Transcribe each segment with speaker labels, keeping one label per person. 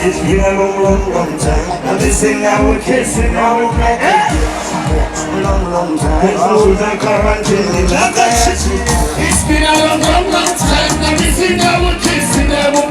Speaker 1: It's been a long, long, long time. I'm missing our kissing our long, long time.
Speaker 2: It's been a long, long, long time. I'm missing our kissing our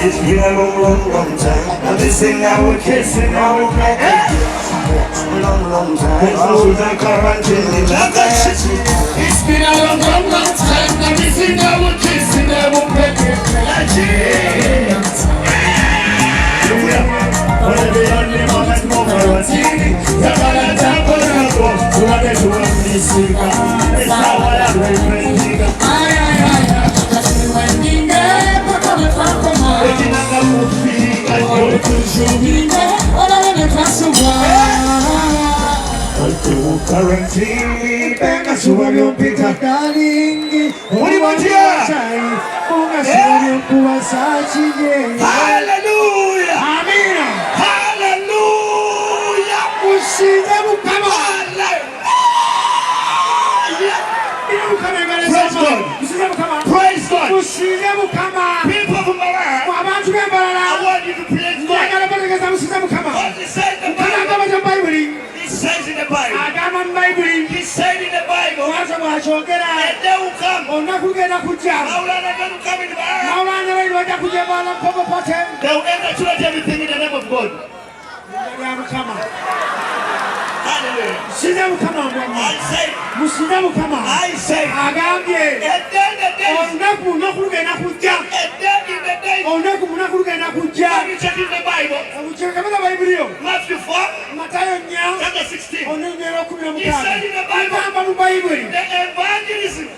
Speaker 1: It's been a long, long, long time. I'm missing our kissing our long, long time.
Speaker 2: It's been a long, long, long time. I'm missing our kissing our
Speaker 1: Hallelujah!
Speaker 2: Amina.
Speaker 1: Hallelujah! Praise God. Praise God. People of Mbarara, I want you to praise God. What he said in the Bible. He says in the Bible. He said in the Bible. A day will come. Maulana will come in Mbarara. They will enter everything in the name of God. Hallelujah. I say, a day in the days, a day in the days. Have you checked in the Bible? Matthew 4, chapter 16. He said in the Bible, the evangelism.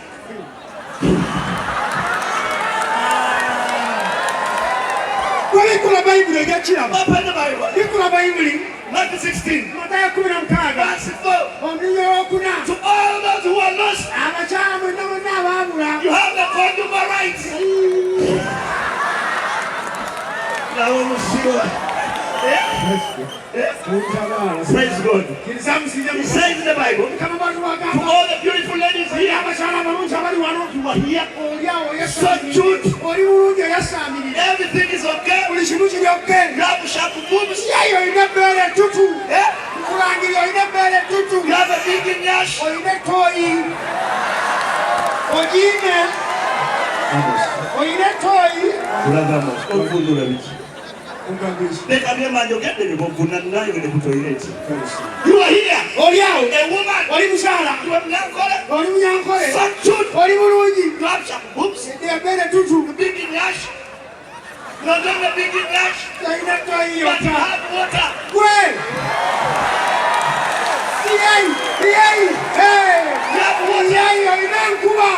Speaker 1: Open the Bible. Matthew 16, verse 4. To all those who are lost, you have the conjugal rights. Praise God. He says in the Bible, to all the beautiful ladies here, you are here, so cute, everything is okay. You have sharp boobs. You have a big nyash. Leka byemba njogedde bibokuna nayogedde ku toilet. You are here.
Speaker 3: Oli awo.
Speaker 1: A woman.
Speaker 3: Oli mukyala.
Speaker 1: You are Munyankole.
Speaker 3: Oli munyankole.
Speaker 1: So cute.
Speaker 3: Oli bulungi.
Speaker 1: You have some boobs.
Speaker 3: Embeere tutu.
Speaker 1: Big nyash. Not only big nyash.
Speaker 3: Talina toyi
Speaker 1: But you
Speaker 3: yokka.
Speaker 1: have water.
Speaker 3: Gwe. Yei, yei, hey.
Speaker 1: You have water.
Speaker 3: Yei, olina enkuba.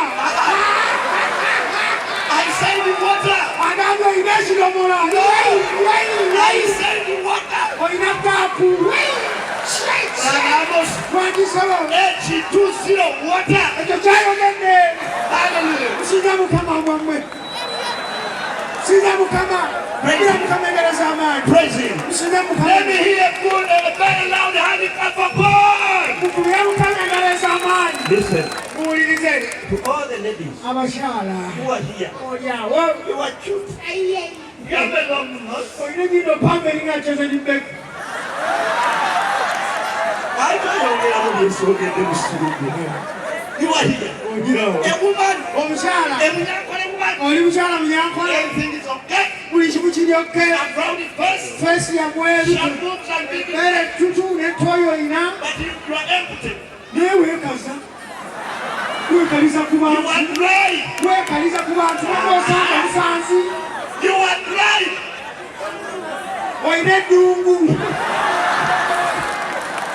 Speaker 1: I said water.
Speaker 3: Agambye olina ekidomola. Yei, yei,
Speaker 1: I
Speaker 3: yei.
Speaker 1: said water.
Speaker 3: Olina taapu.
Speaker 1: Ramos
Speaker 3: Lwaki
Speaker 1: H20 water.
Speaker 3: Ekyo kyayogedde.
Speaker 1: Hallelujah.
Speaker 3: Musinza Mukama bwammwe. Musinza Mukama. Musinza Mukama engalo z'amaanyi.
Speaker 1: Praise him.
Speaker 3: Musinza Mukama.
Speaker 1: Let me hear good and a very loud hand clap for God.
Speaker 3: Mukubire Mukama engalo ez'amaanyi.
Speaker 1: Listen
Speaker 3: Muwulirize.
Speaker 1: to all the ladies
Speaker 3: Abakyala.
Speaker 1: who are here.
Speaker 3: Oli awo.
Speaker 1: You are cute. You have a long nose.
Speaker 3: Olina ennyindo mpanvu eringa Chosen Becky.
Speaker 1: Why do you get You are here.
Speaker 3: Oli awo.
Speaker 1: A woman,
Speaker 3: Omukyala.
Speaker 1: a Munyankole woman.
Speaker 3: Oli mukyala munyankole.
Speaker 1: Everything is okay.
Speaker 3: Buli kimu kiri okay.
Speaker 1: I'm proud of first.
Speaker 3: Feesi yammwe
Speaker 1: Some boobs and big,
Speaker 3: Beere tutu ne toyi olina.
Speaker 1: but you are empty.
Speaker 3: Naye weekaza. Weekaliza ku
Speaker 1: You
Speaker 3: bantu.
Speaker 1: are dry.
Speaker 3: Weekaliza ku bantu. Osanga busanzi.
Speaker 1: You are dry.
Speaker 3: Olina eddungu.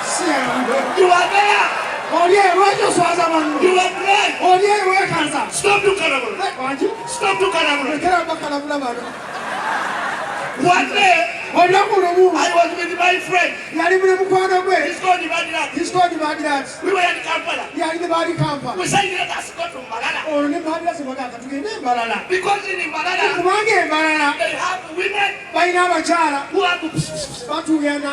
Speaker 3: Si yangu.
Speaker 1: You are there.
Speaker 3: Oli eyo lwaki oswaza banno?
Speaker 1: You are dry.
Speaker 3: Oli eyo weekaza.
Speaker 1: Stop to Karabura.
Speaker 3: Wangi?
Speaker 1: Stop to Karabura.
Speaker 3: Lekera bakalabula bano.
Speaker 1: One day,
Speaker 3: Olunaku lumu
Speaker 1: I was with my friend.
Speaker 3: yali muli mukwano gwe.
Speaker 1: He's called Ibadirat.
Speaker 3: He's called Badirat.
Speaker 1: We were in Kampala.
Speaker 3: Yali ne baali Kampala.
Speaker 1: We said, let us go to Mbalala.
Speaker 3: Olwo ne Badirat bagamba tugende e Mbalala.
Speaker 1: Because in Mbalala,
Speaker 3: Kubanga e Mbalala
Speaker 1: they have women
Speaker 3: balina abakyala
Speaker 1: who are.
Speaker 3: batuuyana.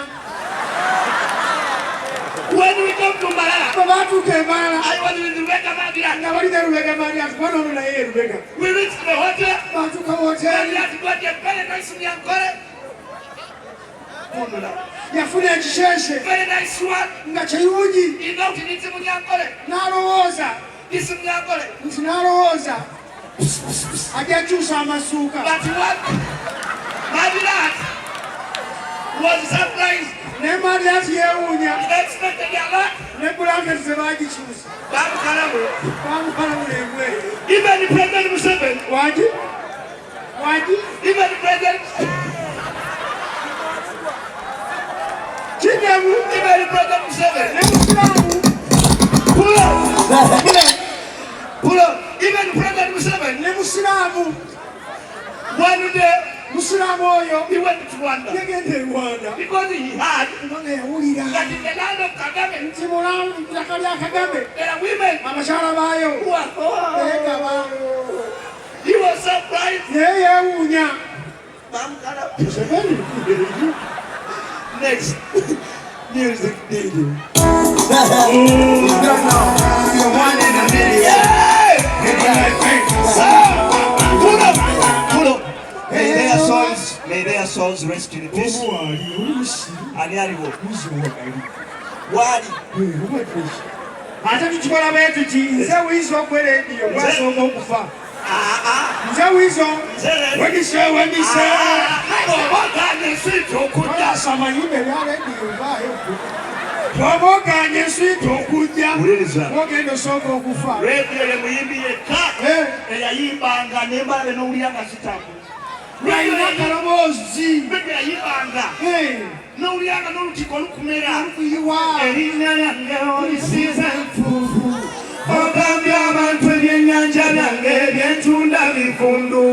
Speaker 1: When we come to Mbalala,
Speaker 3: Bwe baatuuka e Mbalala
Speaker 1: I was with Rebecca Madirat.
Speaker 3: nga bali ne Lubega Badirat kuba n'ono naye e Lubega.
Speaker 1: We reached the hotel.
Speaker 3: Baatuuka woteeri
Speaker 1: Madirat got a very nice Nyankole.
Speaker 3: yafuna ekisheshe
Speaker 1: Very nice one.
Speaker 3: nga kiyungi
Speaker 1: He knows he needs Munyankole.
Speaker 3: n'alowooza
Speaker 1: This Munyankole.
Speaker 3: nti n'alowooza ajja kyusa amasuuka.
Speaker 1: But what Madirat was surprised.
Speaker 3: Ne Madirat yeewuunya
Speaker 1: He expected a lot.
Speaker 3: ne bulanketi tebagikyusa.
Speaker 1: Bamukalabula.
Speaker 3: Bamukalabula embwa eyo.
Speaker 1: Even President Museveni,
Speaker 3: Wangi? Wangi?
Speaker 1: even President,
Speaker 3: Kiddemu
Speaker 1: even President Museveni,
Speaker 3: ne Musiraamu
Speaker 1: pull up, pull up, pull up. Even President Museveni,
Speaker 3: ne Musiraamu
Speaker 1: one day
Speaker 3: Musiraamu oyo
Speaker 1: he went to Rwanda
Speaker 3: yagenda e Rwanda
Speaker 1: because he heard
Speaker 3: kubanga yawulira
Speaker 1: that in the land of Kagame
Speaker 3: nti mu ttaka lya Kagame
Speaker 1: there are women
Speaker 3: abakyala baayo
Speaker 1: who are.
Speaker 3: beegaba.
Speaker 1: He was surprised.
Speaker 3: Naye yeewuunya.
Speaker 1: Bamukalabula.
Speaker 3: Museveni
Speaker 1: Next, music DJ.
Speaker 2: One in a million.
Speaker 1: Pull up, pull up. May their souls, may their souls rest in peace. Ani aliwo? Wali.
Speaker 3: Ate tukikola bwe tuti nze wiizo gwe leediyo gwasooka okufa. Nze wiizo wegise wegise.
Speaker 1: Oba ensiiti okujja.
Speaker 3: Oyasama yimba ebya leediyo vaayo. Bw'oba ogaanye ensiiti okujja
Speaker 1: Wuliriza.
Speaker 3: ogenda osooka okufa.
Speaker 1: Radio ye muyimbi yekka eyayimbanga n'embalabe n'owulira nga zitambula.
Speaker 3: Lwalina akaloboozi.
Speaker 1: Radio yayimbanga n'owulira nga n'olutiko lukumera.
Speaker 3: Lukuyiwa.
Speaker 1: Erinnya lyange olisiiza enfuufu. Ogambye abantu ebyennyanja byange byentunda bifundu.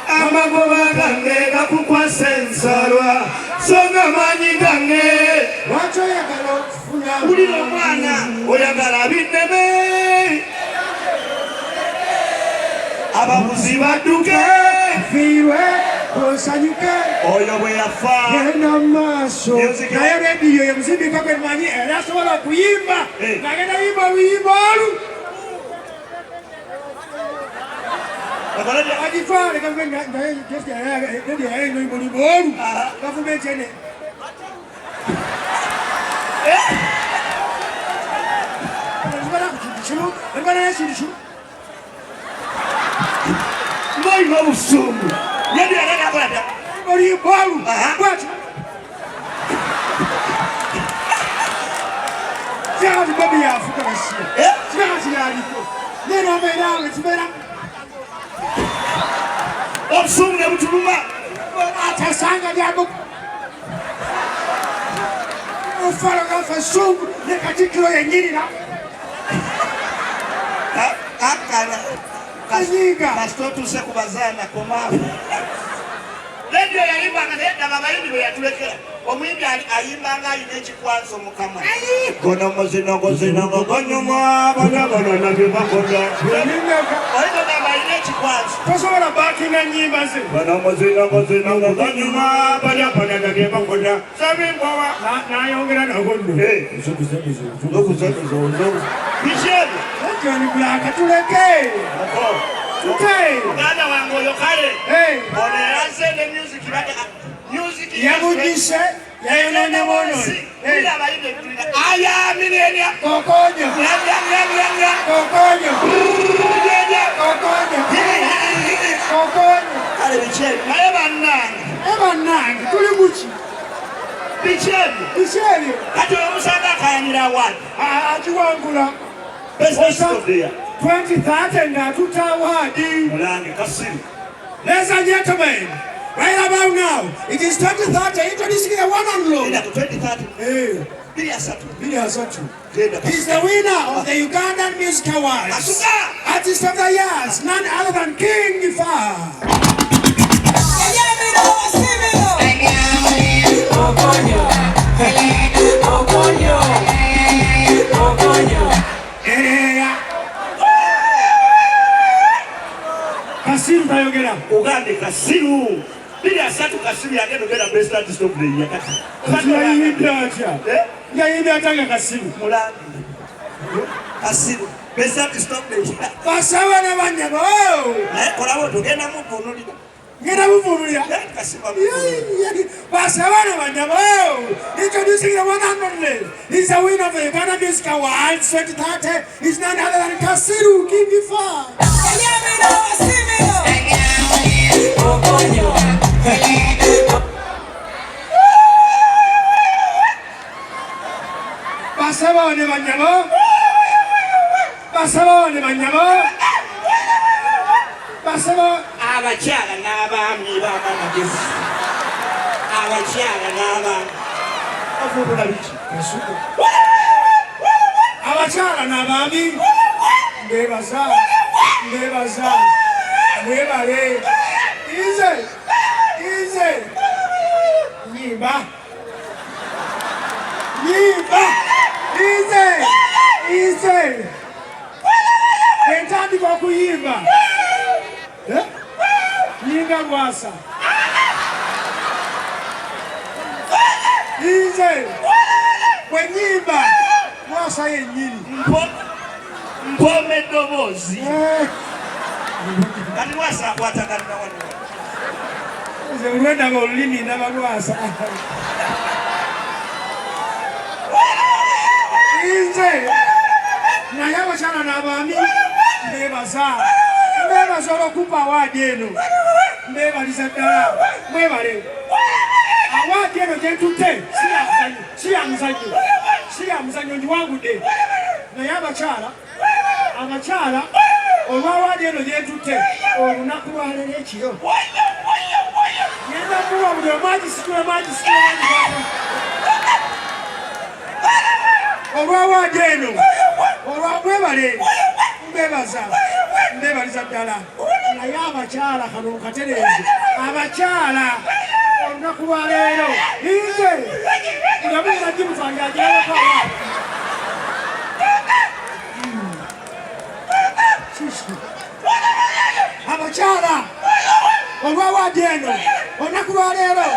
Speaker 1: Amagoba gange gakukwasa ensalwa. So nga maanyi gange.
Speaker 3: Lwaki oyagala okufuna?
Speaker 1: Wulira omwana oyagala binneme. Abaguzi badduke.
Speaker 3: Fiirwe osanyuke.
Speaker 1: Oyo bwe yafa.
Speaker 3: Genda mu maaso.
Speaker 1: Music.
Speaker 3: Naye rediyo ye muzimbiko gwe mmanyi era asobola okuyimba.
Speaker 1: Eh.
Speaker 3: Ng'agenda yimba oluyimba olu. Agitwale gavumenti naye rediyo yali oluyimba oluyimba olu. Gavumenti ene. Tubala ku kintu kimu, tubala n'ekintu kimu.
Speaker 1: Ng'olina obusungu. Radio yali akola dda.
Speaker 3: Oluyimba olwo bwati kati Bobi yafuka basiya
Speaker 1: Eh?
Speaker 3: kiba kati yaliko naye nobeera nga kibeera
Speaker 1: Obusungu ne butuluma.
Speaker 3: Atasanga lyamu ofalo gafa sungu ne Katikkiro yennyini
Speaker 1: Akala.
Speaker 3: Anyiga.
Speaker 1: Kasita otuuse ku bazaana komaawo. Lediyo yayimbanga naye ddaba abayimbi bwe yatulekera. Omuyimbi ayimbanga alina ekikwanso mu kamwa. Guno muzino guzino gugonyuma bana bana na bye bakola. Oyinza ogamba alina ekikwanso.
Speaker 3: Tosobola baakinga nnyimba ze.
Speaker 1: Guno muzino guzino gugonyuma bana bana na bye bakola. Sabimbowa.
Speaker 3: N'ayongera nagwo nno.
Speaker 1: Biki ebyo?
Speaker 3: John Blaq tuleke. Tute.
Speaker 1: Muganda wange oyo kale.
Speaker 3: Hey.
Speaker 1: Ono yazze ne music bade music
Speaker 3: Yabugise yayonone bwonone.
Speaker 1: Hey. Abayimbi ebitulira. Aya milenia.
Speaker 3: Kokonyo.
Speaker 1: Nya nya nya nya nya.
Speaker 3: Kokonyo.
Speaker 1: Nya nya.
Speaker 3: Kokonyo. Kokonyo.
Speaker 1: Kale biki ebyo? Naye bannange.
Speaker 3: Naye bannange tuli muki?
Speaker 1: Biki ebyo?
Speaker 3: Biki ebyo?
Speaker 1: Kati oyo omusanga akayanira award.
Speaker 3: Agiwangula.
Speaker 1: Best artist of the year.
Speaker 3: 2030 ng'atutte award.
Speaker 1: Mulange kasiru.
Speaker 3: Ladies and gentlemen, right about now, it is 2030, introducing the one and only.
Speaker 1: Genda ku 2030.
Speaker 3: Hey,
Speaker 1: 2030.
Speaker 3: 2030.
Speaker 1: Genda.
Speaker 3: He's the winner of the Ugandan Music Awards.
Speaker 1: Kasuka.
Speaker 3: Artist of the Year, none other than King Fahad. Ereya. Kasiru tayogera.
Speaker 1: Uganda kasiru. 2030 kasiru yagenda obeera best artist of the year kati.
Speaker 3: Kati yayimbye atya?
Speaker 1: Eh?
Speaker 3: Yayimbye atya nga kasiru?
Speaker 1: Mulange. Kasiru. Best artist of the year.
Speaker 3: Basawo ne bannyabo.
Speaker 1: Naye kolawo tugenda muvunulira.
Speaker 3: Ngenda muvunulira.
Speaker 1: Eh, kasiru amuvunulira.
Speaker 3: Basawo ne bannyabo. Introducing the one and only. He's the winner of the Uganda Music Awards 2030. He's none other than Kasiru King Fahad. Basawo ne bannyabo. Basawo ne bannyabo. Basawo.
Speaker 1: Abakyala n'abaami b'amagezi. Abakyala n'abaami. Bavubula biki?
Speaker 3: Abakyala n'abaami mbebaza mbebaza mwebale. Nze nze nyimba nyimba nze nze entandika okuyimba nyinga lwasa nze bwe nyimba lwasa yennyini.
Speaker 1: Mpooma eddoboozi. Kati lwasa akwatagana wano.
Speaker 3: Nze olwendaba olulimi ndaba lwasa. Nze naye abakyala n'abaami mbebaza mbebaza olw'okumpa awaadi eno mbebaliza ddala mwebale. Awaadi eno gye ntutte si ya muzannyo, si ya muzannyo, si ya muzannyo ngiwangudde. Naye abakyala abakyala olw'awaadi eno gye ntutte olunaku lwaleero ekiro ngenda kuwa buli omu agisitulemu agisitulemu olw'awaadi eno olwa mwebale mbebaza mbebaliza ddala. Naye abakyala kano mukatereeze abakyala olunaku lwaleero nze buli omu yena gimutwange agirabako awaadi. Abakyala olw'awaadi eno olunaku lwaleero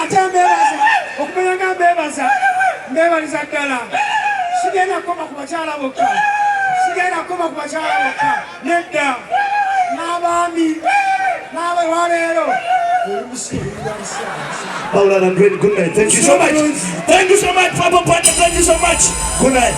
Speaker 3: ate mbebaza okumanya nga mbebaza mbebaliza ddala. Sigenda kukoma ku bakyala bokka, sigenda kukoma ku bakyala bokka nedda, n'abaami n'abalwaleero.
Speaker 1: Paula and Andrea, good night. Thank you so much. Thank you so much, Papa Pata. Thank you so much. Good night.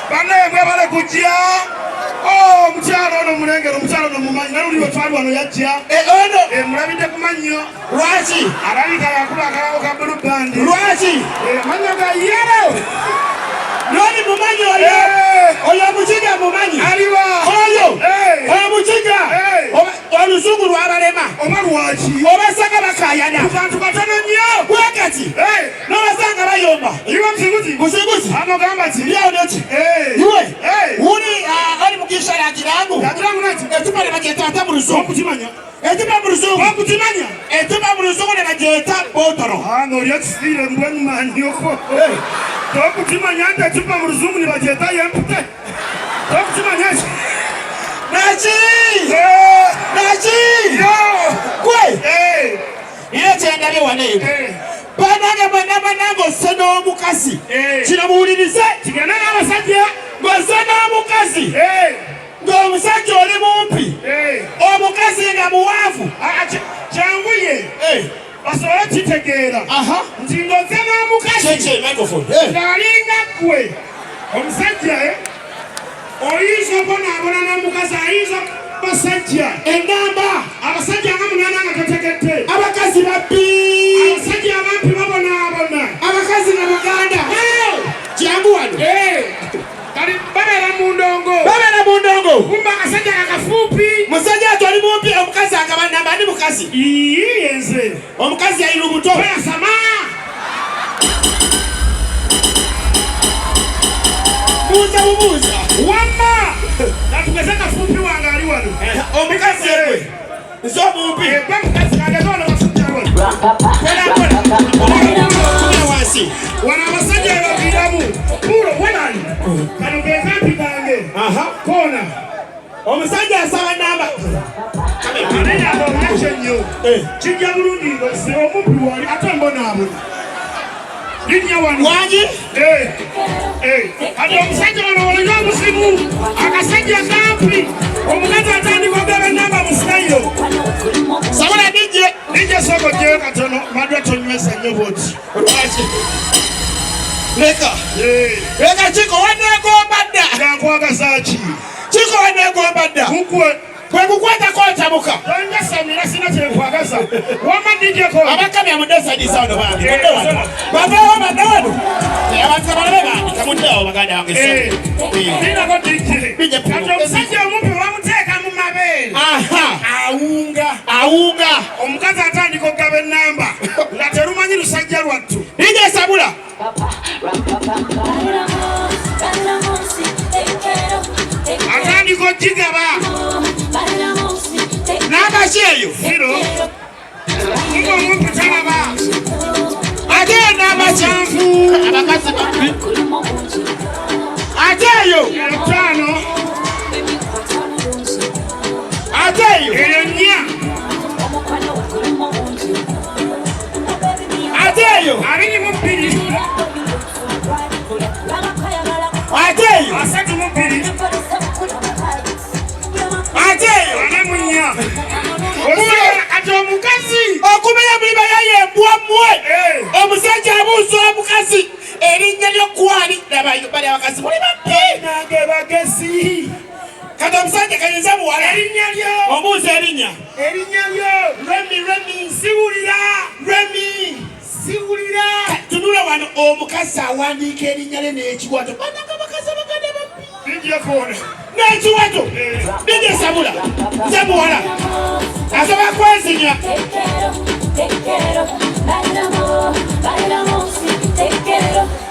Speaker 1: Banaye mwebale kujja. Oh, omukyala ono mulengera, omukyala ono mumanyi, naye luli wetwali wano yajja.
Speaker 2: Ono
Speaker 1: Mulabidde ku mannyo.
Speaker 2: Lwaki?
Speaker 1: Alabika yakuba akalabo ka blue band.
Speaker 2: Lwaki?
Speaker 1: Amannyo ga yellow.
Speaker 2: Lwali mumanyi oyo. Oyo omukiga mumanyi.
Speaker 1: Aliwa?
Speaker 2: Oyo. Oyo mukiga. Oluzungu lwabalema.
Speaker 1: Oba lwaki?
Speaker 2: Obasanga bakayana.
Speaker 1: Ku bantu batono nnyo.
Speaker 2: Bwekati. N'obasanga bayomba.
Speaker 1: Iwe musiguzi.
Speaker 2: Musiguzi.
Speaker 1: Amugamba ki?
Speaker 2: Lyawo noti. Iwe. Wuli ali mukisha ya kirangu.
Speaker 1: Ya kirangu nati.
Speaker 2: Etupa ne bagyeta ata mu luzungu.
Speaker 1: Okukimanya.
Speaker 2: Etupa mu luzungu.
Speaker 1: Okukimanya.
Speaker 2: Etupa mu luzungu ne bagyeta botoro.
Speaker 1: Ano oli ekisiire mbwenu manyoko. Tokukimanya nti ecupa mu luzungu ne bagyeta yempute. Tokukimanya eki.
Speaker 2: Naki! Naki! Gwe! Era kyendabye wano eno. Bannange mwenna bannange osse n'omukazi. Kino muwulirize.
Speaker 1: Kigende n'abasajja.
Speaker 2: Ng'osse n'omukazi. Ng'omusajja oli mumpi. Omukazi nga muwanvu.
Speaker 1: Kyanguye. Basobole kitegeera. Nti ng'ozze n'omukazi. Ng'alinga ggwe. Omusajja oyinza obonaabona n'omukazi ayinza basajja.
Speaker 2: Enamba.
Speaker 1: Abasajja nga munaana nga totegedde.
Speaker 2: Abakazi babbi.
Speaker 1: Abasajja abampi babonaabona.
Speaker 2: Abakazi na Baganda. Kyangu wano.
Speaker 1: Kali babeera mu ndongo.
Speaker 2: Babeera mu ndongo.
Speaker 1: Kumba akasajja akafuupi.
Speaker 2: Musajja ati oli mumpi omukazi agaba namba ani mukazi?
Speaker 1: Ii yenze.
Speaker 2: Omukazi yali lubuto.
Speaker 1: Toyasama.
Speaker 2: Buuza bubuuza.
Speaker 1: Wamma. Katugeze kafuupi wange ali wano.
Speaker 2: Omukazi gwe. Nze omumpi.
Speaker 1: Gwe mukazi kageze wano basajja wano.
Speaker 2: Kola kola. Tumira wansi.
Speaker 1: Wano abasajja baviiramu. Pulo webali. Kano ke kampi kange. Koona.
Speaker 2: Omusajja asaba namba.
Speaker 1: Ate yaba olakye nnyo. Kijja bulungi ng'ose omumpi wali ate mbonaabona. Linnya wano.
Speaker 2: Wangi?
Speaker 1: Kati omusajja wano olina obuzibu. Akasajja kampi. Omukazi atandika okugaba ennamba mu sitayiro.
Speaker 2: Sabula DJ.
Speaker 1: DJ sooka oggyeyo katono. Madwa tonywesa nnyo bw'oti.
Speaker 2: Lwaki? Leka. Leka Kiko wanneegomba dda.
Speaker 1: Nga nkwagaza ki?
Speaker 2: Kiko wanneegomba dda.
Speaker 1: Kukwe.
Speaker 2: Kwe kukwatako ntabuka.
Speaker 1: Tonjasamira sina kye nkwagaza. Wamma DJ ko.
Speaker 2: Abakamya mudde sadisa wano bambi. Mudde wano. Baveewo badde wano. Abantu abalabe bambi. Kamudde awo baganda bange.
Speaker 1: Linako DJ. Kati omusajja omumpi bamuteeka mu mabeere. Awunga.
Speaker 2: Awunga.
Speaker 1: Omukazi atandika okugaba ennamba nga terumanyi lusajja lwattu.
Speaker 2: DJ Sabula.
Speaker 1: Atandika okugigaba.
Speaker 2: Namba ki eyo?
Speaker 1: Zero. Nga omumpi talaba.
Speaker 2: Ate eyo namba ki? Abakazi babbi. Ate eyo?
Speaker 1: Etaano.
Speaker 2: Ate eyo?
Speaker 1: Eyo nnya.
Speaker 2: Ate eyo?
Speaker 1: 22.
Speaker 2: Ate eyo?
Speaker 1: 32.
Speaker 2: Ate eyo?
Speaker 1: 44. Kati omukazi
Speaker 2: okumenya muli bayaye embwa mmwe. Omusajja abuuza omukazi erinnya lyo kwani. Labayo bali abakazi muli babbi.
Speaker 1: Nange bagezi.
Speaker 2: Kati omusajja kayinza muwala.
Speaker 1: Erinnya lyo.
Speaker 2: Omubuuza erinnya.
Speaker 1: Erinnya lyo.
Speaker 2: Remi, Remi.
Speaker 1: Siwulira.
Speaker 2: Remi.
Speaker 1: Siwulira.
Speaker 2: Tunula wano omukazi awandiika erinnya lye n'ekiwato. Bannange abakazi abaganda babbi.
Speaker 1: Bijja kuona.
Speaker 2: N'ekiwato. Bijja Sabula. Nze muwala. Asobola kwezinya.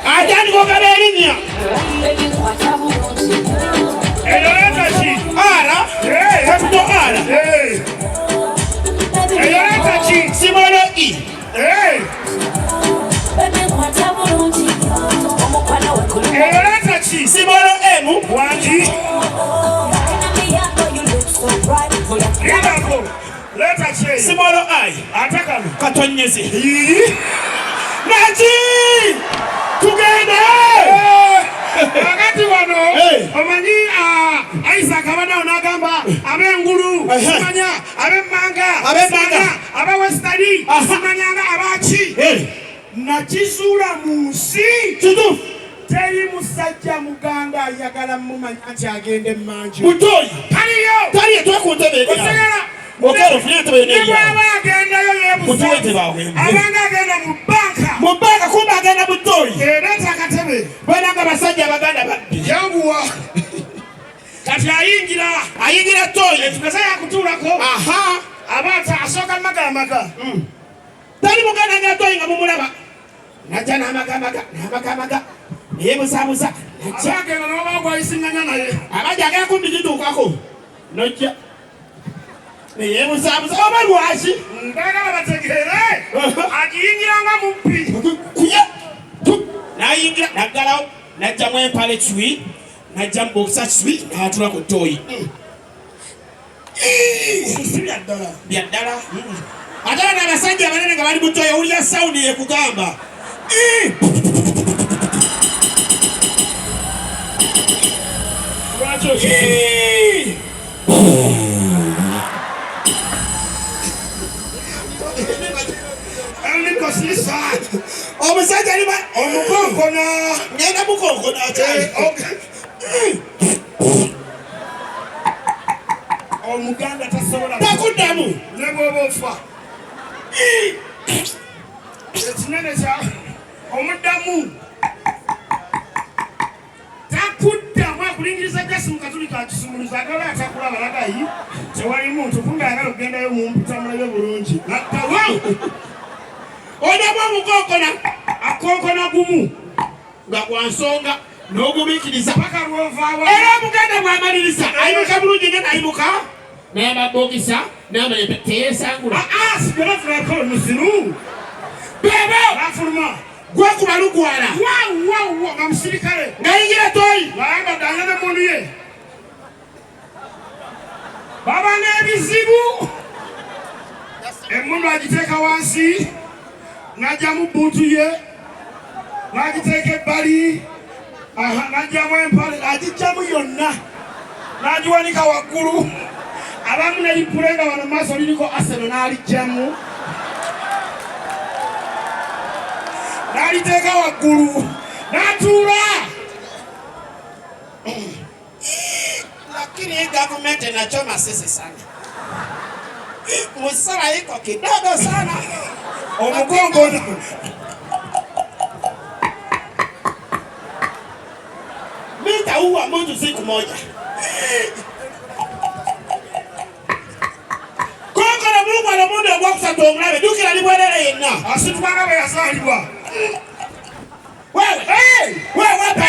Speaker 2: Atandika ogaba erinnya.
Speaker 1: Eyo leeta ki?
Speaker 2: R. Capital R.
Speaker 1: Eyo leeta ki?
Speaker 2: Small E.
Speaker 1: Eyo leeta ki?
Speaker 2: Small M.
Speaker 1: Wangi. Lindako. Leeta ki eyo?
Speaker 2: Small I.
Speaker 1: Ate kano.
Speaker 2: Katonyeze. Naki! Tugende!
Speaker 1: Kakati wano omanyi Isaac abaddewo n'agamba ab'engulu simanya ab'emmanga simanya aba westani simanyanga abaki nakizuula mu nsi
Speaker 2: kituufu
Speaker 1: teri musajja muganda ayagala mumanya nti agenda emmanju
Speaker 2: butoyi
Speaker 1: taliyo
Speaker 2: taliyo twekunte
Speaker 1: osigala
Speaker 2: Okero funye entebe yonna
Speaker 1: ne
Speaker 2: eri awo.
Speaker 1: bw'aba agendayo
Speaker 2: Mutuwe
Speaker 1: yeebuza
Speaker 2: tebaawe.
Speaker 1: abanga agenda mu bbanka
Speaker 2: Mu bbanka kumbe agenda mu ttooyi.
Speaker 1: ereeta akatebe
Speaker 2: Bananga abasajja abaganda babbi.
Speaker 1: yanguwa kati ayingira
Speaker 2: Ayingira ttooyi.
Speaker 1: tugeze yakutuulako
Speaker 2: Aha.
Speaker 1: aba asooka magalamaga
Speaker 2: Tali muganda agenda ttooyi nga mumulaba. Najja n'amagamaga n'amagamaga neyeebuzaabuza najja.
Speaker 1: aba agenda n'oba gwayisiŋŋanya naye
Speaker 2: Abajja agenda kumbi gituukako. Nojja. Neyeebuzaabuza oba lwaki?
Speaker 1: Njagala bategeere agiyingira nga mubbi
Speaker 2: Kuya. Tu. N'ayingira n'aggalawo n'aggyamu empale cwi n'aggyamu bokisa cwi n'atula ku ttooyi.
Speaker 1: Si bya ddala
Speaker 2: Bya ddala. Ate bano abasajja abanene nga bali mu ttooyi owulira sawundi ekugamba.
Speaker 1: Lwaki okisi Elikosisa
Speaker 2: Omusajja ali
Speaker 1: omukonkona
Speaker 2: ngenda mukonkona akyali.
Speaker 1: Omuganda tasobola
Speaker 2: Takuddamu.
Speaker 1: Ne bw'oba ofa ekinene kya omuddamu takuddamu akulingiriza jasi mu katuli ka kisumuluzo agala atakulaba lagayi tewali muntu kumbe ayagala okugendayo mumpita mulabe bulungi naddawo
Speaker 2: Oddamu omukonkona
Speaker 1: akonkona gumu
Speaker 2: nga gwa nsonga n'ogumiikiriza.
Speaker 1: Paka lwovaawa
Speaker 2: Era omuganda bw'amaliriza ayimuka bulungi nnyo n'ayimuka n'amabokisa n'amanya teyeesangula.
Speaker 1: Sigalafunako musiru
Speaker 2: Bebo
Speaker 1: afuluma
Speaker 2: gwekuba lugwala
Speaker 1: wawawa nga musirikale
Speaker 2: ng'ayingira ttooyi.
Speaker 1: Ng'ayambadde alina n'emmundu ye baba n'ebizibu emmundu agiteeka wansi n'aggyamu bbuutu ye n'agiteeka ebbali n'aggyamu empale agiggyamu yonna n'agiwanika waggulu abamu neripule nga wano mu maaso liriko Arsenal n'aliggyamu n'aliteeka waggulu n'atuula.
Speaker 2: Lakini hii government inachoma sisi sana. Msala iko kidogo sana.
Speaker 1: Omugongo
Speaker 2: Mimi nitaua mtu siku moja. Konkona mulugwala omundi ogwokusatu omulabe jjukira libwerere yenna.
Speaker 1: Asituka nga bwe yazaalibwa.
Speaker 2: Wewe, wewe wapi?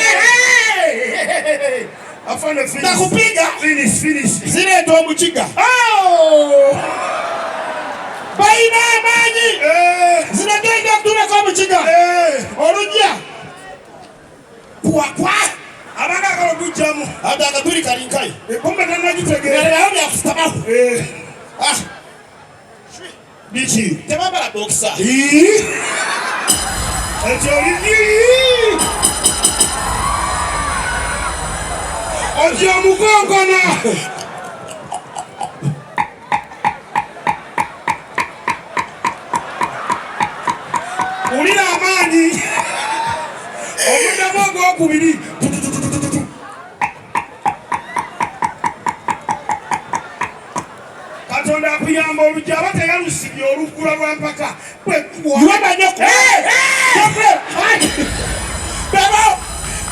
Speaker 1: Afande finish.
Speaker 2: Nakupiga.
Speaker 1: Finish, finish.
Speaker 2: Zireeta omukiga.
Speaker 1: Oh!
Speaker 2: Balina amaanyi. Zinagenda okutuulako omukiga. Olujja. Kuwakwa.
Speaker 1: Abanga agala okugyamu.
Speaker 2: Ate akatuli kali nkayi.
Speaker 1: Kumbe tannagitegeera.
Speaker 2: Naye byakusitamaho.
Speaker 1: Biki?
Speaker 2: Tebambala bokisa.
Speaker 1: Ekyo oli ojja omukonkona. Wulira amaanyi. Omuddamu ogwokubiri. Katonda akuyamba oluggi aba teyalusibye oluggula lwa mpaka.
Speaker 2: Bebo,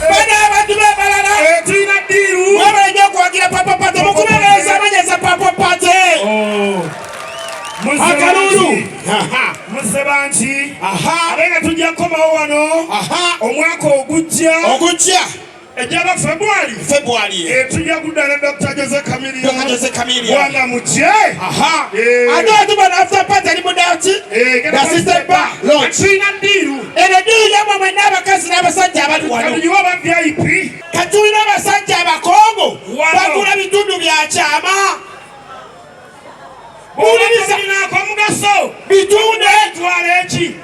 Speaker 2: bano abantu b'emalala.
Speaker 1: Tulina ddiiru.
Speaker 2: Mwebale nnyo okuwagira Papa Party. Mukubeereza amanyeza Papa Party. Akalulu.
Speaker 1: Muze banki.
Speaker 2: Aha.
Speaker 1: Ate nga tujja Tujja kukomawo wano omwaka ogujja.
Speaker 2: Ogujja.
Speaker 1: Ejjaba February.
Speaker 2: February.
Speaker 1: Tujja kudda ne Dr. Jose Chameleone.
Speaker 2: Dr. Jose Chameleone.
Speaker 1: Bwana mujje.
Speaker 2: Ate otuba na after party ali mudaki. The sister bar. Launch.
Speaker 1: Tulina ddiiru.
Speaker 2: Eno ddiiru yammwe mwenna abakazi n'abasajja abali wano.
Speaker 1: Kati aba VIP.
Speaker 2: Kati tulina abasajja abakongo. Bagula bitundu bya kyama.
Speaker 1: Buuliriza omugaso.
Speaker 2: Bitunde.
Speaker 1: Twala eki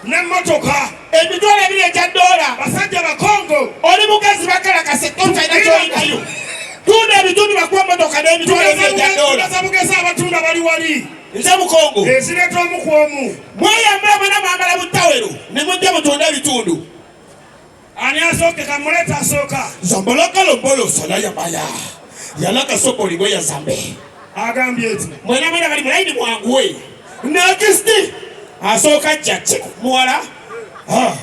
Speaker 1: n'emmotoka.
Speaker 2: Emitwalo ebiri egya dola.
Speaker 1: Basajja bakongo.
Speaker 2: Oli mukazi bakalakase totalina ky'olinayo. Tunda ebitundu bakuwa emmotoka n'emitwalo ebiri egya dola.
Speaker 1: Tugeza bugeza abatunda bali wali.
Speaker 2: Nze Mukongo.
Speaker 1: Ezireeta omu ku omu.
Speaker 2: Mweyambula mwena mwambala butawero ne mujja mutunde ebitundu.
Speaker 1: Ani asooke kamuleeta asooka.
Speaker 2: Zambalaka lombolo salaya maya. Yalaka soko ligwe ya zambe.
Speaker 1: Agambye eti.
Speaker 2: Mwena mwena bali mulayini mwanguwe. Next. Asooka jjajja muwala.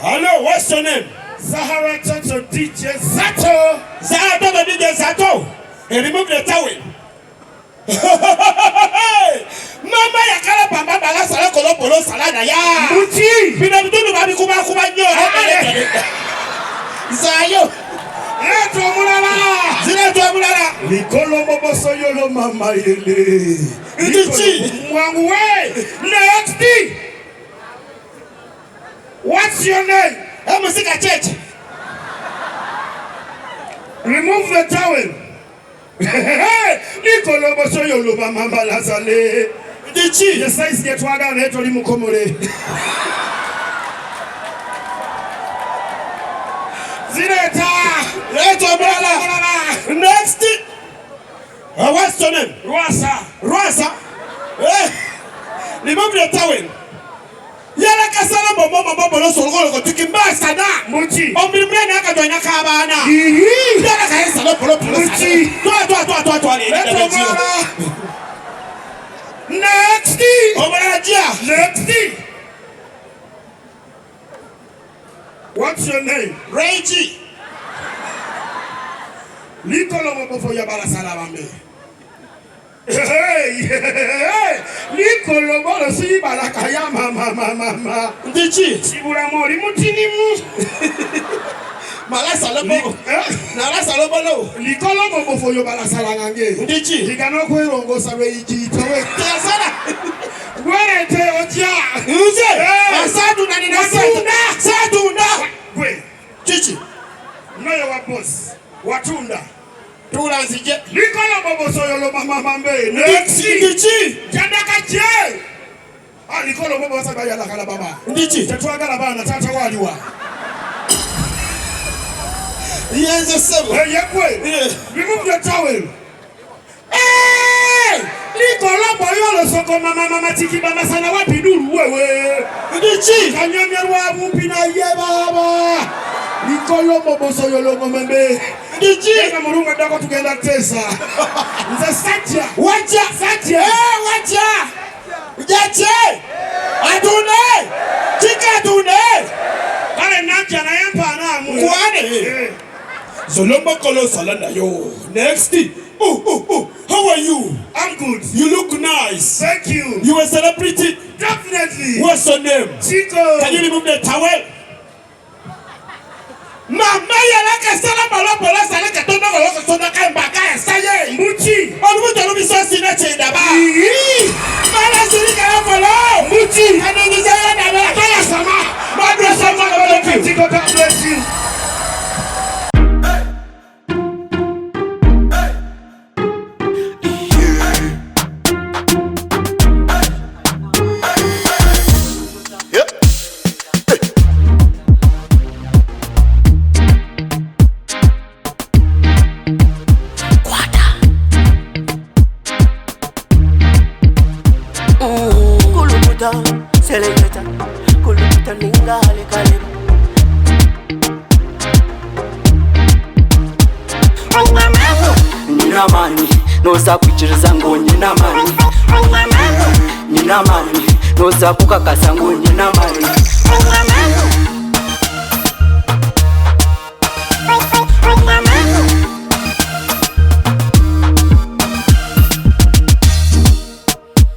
Speaker 2: Hello, what's your name?
Speaker 1: Zahara Toto DJ Zato.
Speaker 2: Zahara Toto DJ Zato. Remove the towel. Mama yakala pamba bala sala kolopolo sala na ya.
Speaker 1: Muti.
Speaker 2: Bino bitundu babikubakuba nnyo. Zayo.
Speaker 1: Leeta omulala.
Speaker 2: Zireeta omulala.
Speaker 1: Likolo boboso yolo mama yele.
Speaker 2: Ndiki.
Speaker 1: Mwanguwe. Next. What's your name?
Speaker 2: Musika Church.
Speaker 1: Remove the towel. Likolo boso yolo mama balazale.
Speaker 2: Ndiki.
Speaker 1: The size gye twagala naye toli mukomole. Zireeta.
Speaker 2: Leeta omulala. Next. What's your name?
Speaker 1: Rwasa.
Speaker 2: Rwasa. Remove the towel. Yala kasala bobo bobo bolo solgolo kotuki mbasa na.
Speaker 1: Muti.
Speaker 2: Omubiri munene akatwalina k'abaana. Yala kasala bolo bolo.
Speaker 1: Muti.
Speaker 2: Twa twa twa twa twa.
Speaker 1: Leeta omulala. Next.
Speaker 2: Omulala jja.
Speaker 1: Next. What's your name?
Speaker 2: Reggie.
Speaker 1: Likolo bobo ya balasala bambe. Likolo bolo si balaka ya mama mama.
Speaker 2: Ndiki.
Speaker 1: Sibulamu oli mutinimu.
Speaker 2: Malasa lobo. Nalasa lobo.
Speaker 1: Likolo bobo yo balasala ngange.
Speaker 2: Ndiki.
Speaker 1: Ligano kwerongosa lweyijitowe.
Speaker 2: Tasala.
Speaker 1: Gwerete ojja.
Speaker 2: Nze. Asatu na nina satunda. Satunda.
Speaker 1: Gwe.
Speaker 2: Chichi.
Speaker 1: Nayo wa boss. Watunda.
Speaker 2: Tula nzije.
Speaker 1: Likolo bobo soyolo mama mambe. Next.
Speaker 2: Ndiki.
Speaker 1: Jandaka je. Likolo bobo sabaya la kala baba.
Speaker 2: Ndiki.
Speaker 1: Tetwagala baana tata waliwa.
Speaker 2: Yenze sebo.
Speaker 1: Hey, yekwe. Remove your towel.
Speaker 2: Hey!
Speaker 1: Likolo boyolo soko mama mama tiki baba sana wapi duru wewe.
Speaker 2: Ndiki.
Speaker 1: Kanyamya lwa bumpi na ye baba. Likolo bobo soyolo mambe.
Speaker 2: Ndiki.
Speaker 1: Yena mulungu ndako tugenda tesa. Nze sajja.
Speaker 2: Wajja.
Speaker 1: Sajja.
Speaker 2: Eh, wajja. Jache. Atune. Chika atune.
Speaker 1: Kale najja naye mpaana amu.
Speaker 2: Kwane. Zolomba kolo salana yo. Next. Oh. How are you?
Speaker 1: I'm good.
Speaker 2: You look nice.
Speaker 1: Thank you.
Speaker 2: You a celebrity?
Speaker 1: Definitely.
Speaker 2: What's your name?
Speaker 1: Chico.
Speaker 2: Can you remove the towel? Mama yalaka sala balobola sala katono koloko sona kambaka saye.
Speaker 1: Mbuchi.
Speaker 2: Olubuto lubiso sina chenda ba. Mala siri kalafolo.
Speaker 1: Mbuchi.
Speaker 2: Kanungiza yana ba.
Speaker 1: Kaya sama.
Speaker 2: Madre sama kalafolo.
Speaker 1: Chico, God bless you.
Speaker 4: Selecta, kuluta ninga halikaleba. Nina mani, noza kuchiriza ngo nina mani. Nina mani, noza kukakasa ngo nina mani.